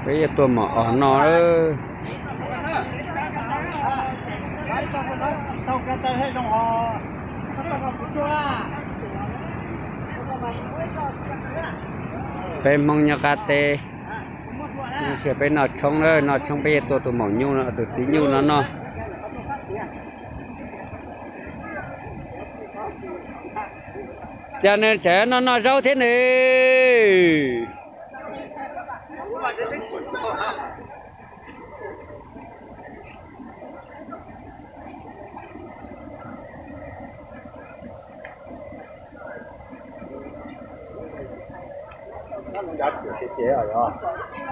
Peb yuav tuaj mom os no. Peb Hmoob nyob qab teb, peb noj tshoob na, noj tshoob peb yuav tua tus maum nyuj no, tus txiv nyuj no noj. Cas nws tseem noj noj zaub thiab nws.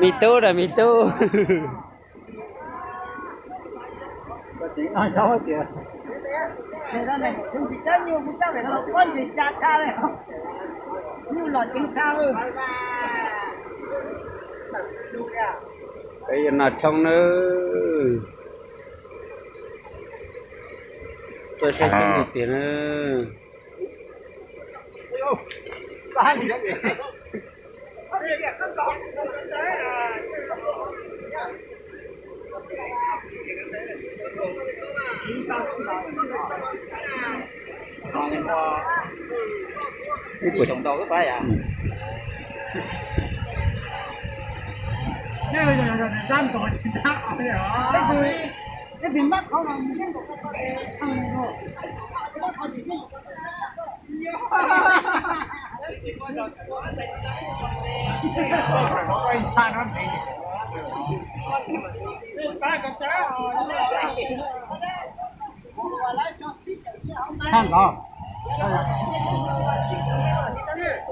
Me tub na, me tub. Peb yuav noj tshoob nawb. Tuaj saib tshoob tiag tiag nawb. Ib puas xyoo ntau wb pab yom.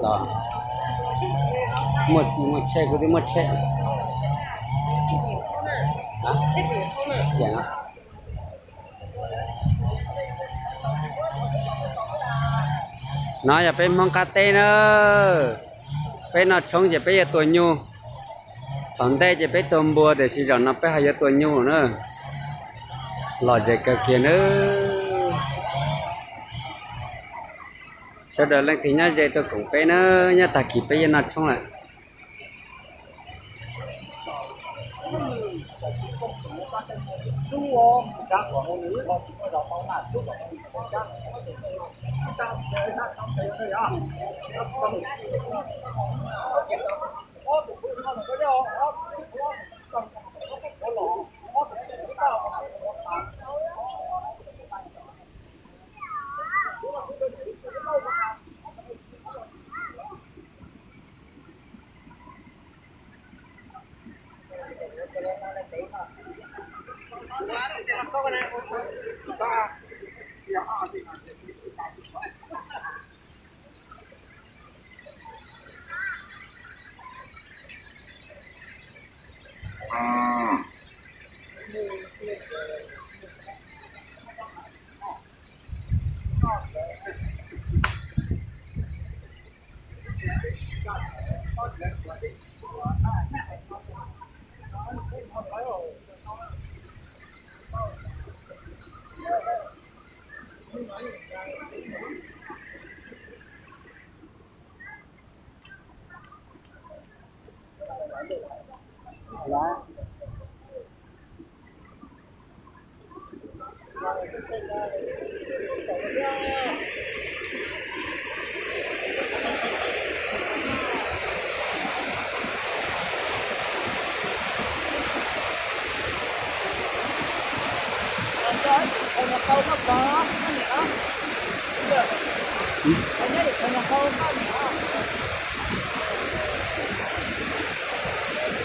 Los, muaj, muaj tsheb, kuv twb muaj tsheb. No yog peb Hmoob qab teb na, peb noj tshoob ces peb yuav tua nyuj. Thaum ntej ces peb tua npua, tiam sis zaum no peb ho yuav tua nyuj na. Lom zem kawg kiag nawb. Sawv daws leej twg nyob ze tuaj koom peb na, nyob tag kis peb yuav noj tshoob lawm.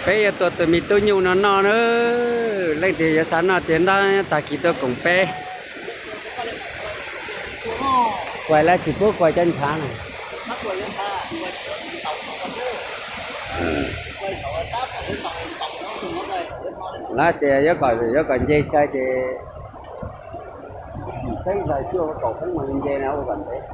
Peb yuav tua tus me tub nyuj no noj na. Leej twg yuav xav noj tiag ntab tag kis tuaj koom peb. Kuais lawv tsis pub kuais cov ntshav na. Kuais thaum tab tom li tau tau no tus no na. Lawv tias yuav kom, yuav kom nce sai ces txeeb zais cuaj kaum peb mas nce na ua kom ntev.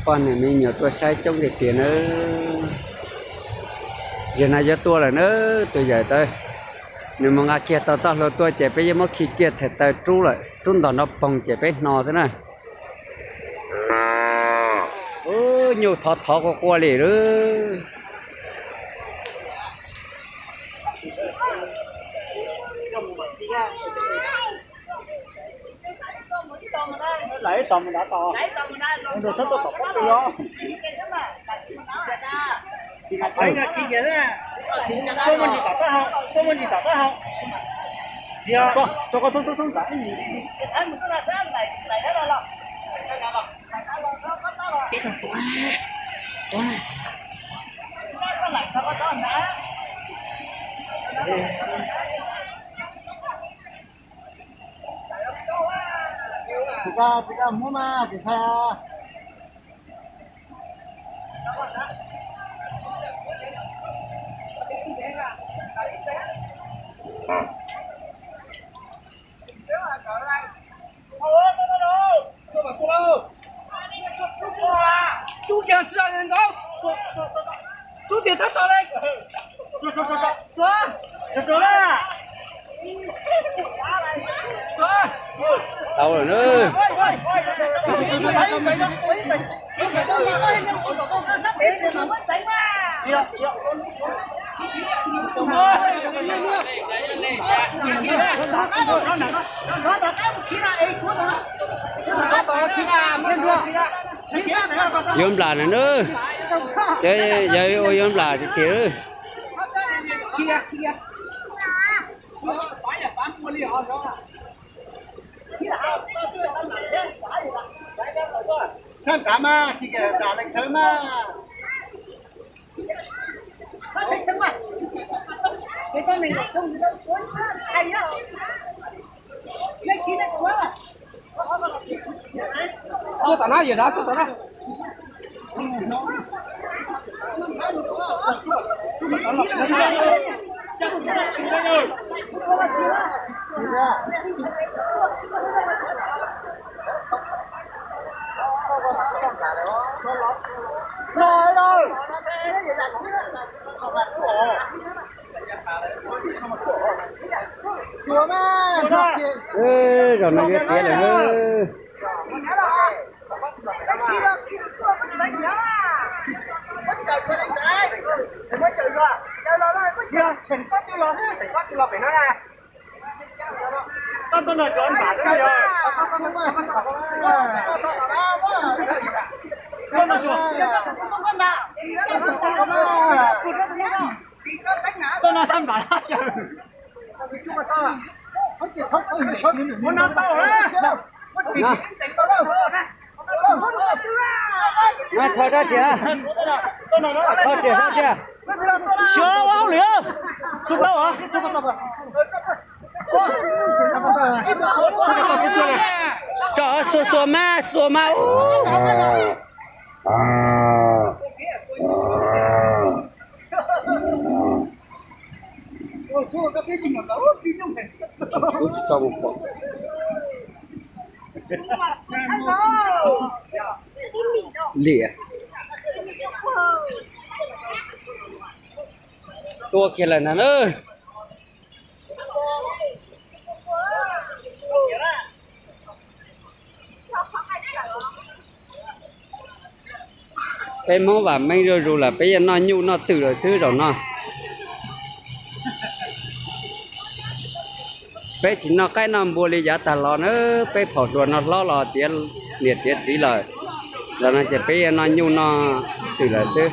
Poj niam me nyuam tuaj saib coob tiag tiag nawb. Zaum no yuav tuaj lawm nawb tus yawm tawb. Nws mus nqa kiag tau txoj hlua tuaj ces peb yuav muab khi kiag txhais taw rub lawm, rub ntog nrov poog ces peb hno xwb na. Nyuj thov thov quaj quaj li lawm. Tsis tau, tsis tau muab mas tsis tau. Tau lawm na. Yuav nplam na, ces yog ua yuav nplam tiag tiag. Sab nrad mas, tsis nrad leej thawv mas. Tuaj tom no, yawm dav tuaj tom no. Zaum no yuav tiav lawm na. Thov tiag, thov tiag. Xyov ua hauj lwm, tus tau. Tso xuas xuas mas, xuas mas. Liam. Tua kiag lawm ntag na. Peb Hmoob vam meej zuj zus lawm, peb yuav noj nyuj noj twm lawm xwb zaum no. Peb tsis noj qaib noj npua li yav tag los na, peb phaum hluas no hlob los tiav niam tiav txiv lawm. Zaum no ces peb yuav noj nyuj noj twm lawm xwb.